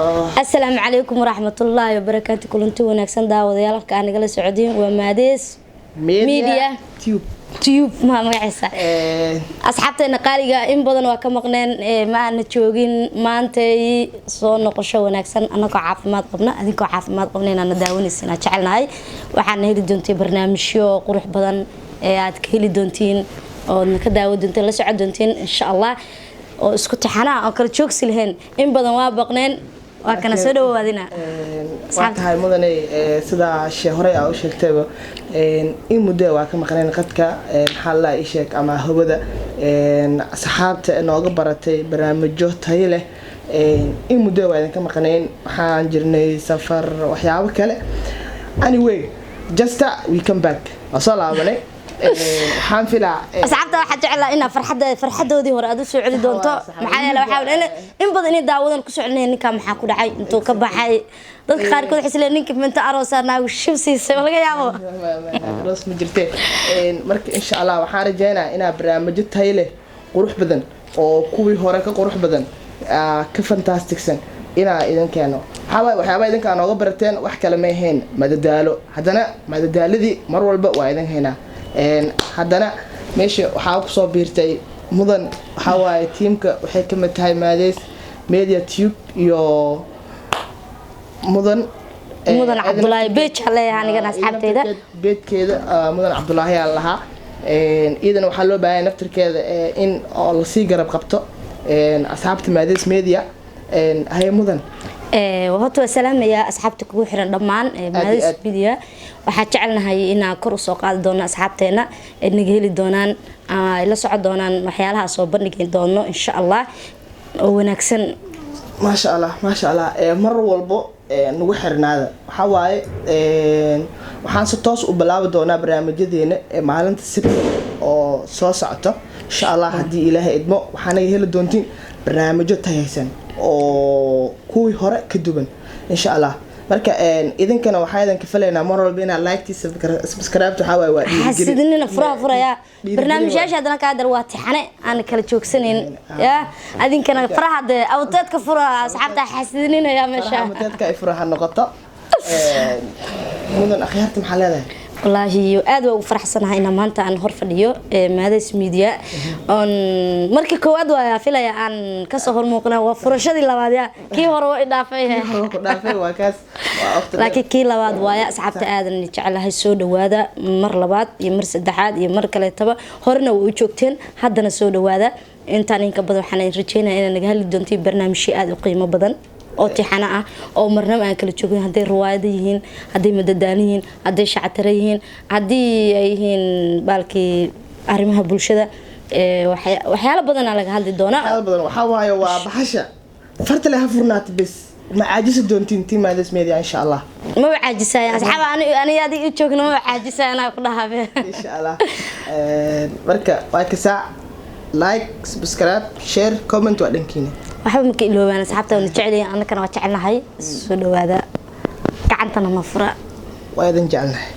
Asalaamu calaykum waraxmatullaahi wabarakaatu. Kulanti wanaagsan, daawadayaal. Halka aan nagala socodiin waa Maadees Media Tube. Tube ma magaciisa. Asxaabteena qaaliga, in badan waa ka maqneen, ma aana joogin. Maantay soo noqosho wanaagsan, anagoo caafimaad qabna, adinkoo caafimaad qabna inaana daawanaysa inaan jecelnahay. Waxaana heli doontay barnaamijyo qurux badan ee aad ka heli doontiin oodna ka daawo doontiin, la socon doontiin insha Allah, oo isku taxanaa oo kala joogsi lahayn. In badan waa baqneen, waa kana soo dhawaadina. Waa tahay, mudane. Sidaa shee horey aa u sheegtayba, in muddo waa ka maqneen qadka, maxaa la ii sheeg, ama hawada. Asxaabta nooga baratay barnaamijyo tayo leh, in muddo waa idinka maqnayn. Waxaan jirnay safar, waxyaabo kale. Anyway, just we come back, waa soo laabanay. Waxaan filaa Asxaabta waxaa jeclaa inaa farxadda farxadoodii hore aad u soo celi doonto. Maxaa yeele, waxaa in badan inay daawadan ku soconayn, ninkaa maxaa ku dhacay, intuu ka baxay? Dadka qaarkood waxay isleeyihiin ninka minta aroosaa naagu shib siisay, laga yaabo. Aroos ma jirte. Marka insha Allah waxaan rajeynayaa inaa barnaamijyo tayo leh, qurux badan, oo kuwii hore ka qurux badan, ka fantasticsan inaa idin keeno. Waxaa waaye waxyaabaa idinkaa nooga barateen wax kale ma ahayn madadaalo. Haddana madadaaladii mar walba waa idin haynaa. Haddana meesha waxaa kusoo biirtay mudan. Waxaa waaye tiimka waxay kamid tahay Maadeys Media Tube iyo mudan. Mudan Cabdulaahi Beej ha leeyahay anigana asxaabteyda. Beedkeeda Mudan Cabdulaahi aa lahaa. Iyadana waxaa loo baahanya naftirkeeda in oo lasii garab qabto asxaabta Maadeys Media. Haye, mudan. Horta waa salaamayaa asxaabta kugu xiran dhammaan Maadeys Media. Waxaa jecelnahay inaan kor usoo qaadi doono asxaabteena, ay naga heli doonaan, ay la socon doonaan waxyaalaha soo bandhigi doono insha Allah oo wanaagsan. Maasha Allah, maasha Allah. Mar walbo nagu xirnaada. Waxaa waaye waxaan si toos u bilaabi doonaa barnaamijyadeena ee maalinta Sabti oo soo socoto insha Allah, haddii Ilaahay idmo. Waxaana heli doontiin barnaamijyo tayaysan oo kuwii hore ka duwan insha Allah. Marka idinkana waxaa idinka filaynaa mar walba inaad like, subscribe. Waxaa waaye waa dhiirigelin. Xasidinina furaha furaya. Dhiirigelin. Barnaamijyaasha haddana kaa dar waa tixane aan kala joogsanayn ya. Adinkana faraha dee awteedka fura, asxaabta xasidininaya meesha. Faraha mateedka ay furaha noqoto. Mudan, akhyaarta maxaa leedahay? Wallaahi aad waa ugu faraxsanahay inaan maanta aan hor fadhiyo Maadays Media oon markii koowaad waa filaya aan kasoo hormuuqna. Waa furashadii labaad ya, kii hore waa idhaafay. Hore ku dhaafay, waa kaas, waa waqti dheer. Laakiin kii labaad waaya. Asxaabta aadan jecelahay, soo dhawaada mar labaad iyo mar saddexaad iyo mar kaleetaba. Horena way u joogteen, haddana soo dhawaada. Intaan inka badan waxaan rajeynaya inaad naga hadli doontiin barnaamijyo aada u qiimo badan oo tixano ah oo marnaba aan kala joogin, hadday ruwaayado yihiin, hadday madadaalo yihiin, hadday shactaro yihiin, haddii ay yihiin baalkii arrimaha bulshada. Waxyaalo badanaa laga hadli doonaa. Waxyaalo badan. Waxaa waaye waa baxasha farta le ha furnaata bes, ma caajisi doontiin team Maadays Media insha Allah. Maba caajisaya asxaab, ani adiga u joogna maba caajisaya, anaa ku dhahabe. Insha Allah. Marka waa kasaa, like, subscribe, share, comment waa dhankiina. Waxba maka iloobaan. Asxaabta waana jecelyihin, annakana waa jecelnahay. Soo dhawaada, gacantana ma fura. Waa idin jecelnahay.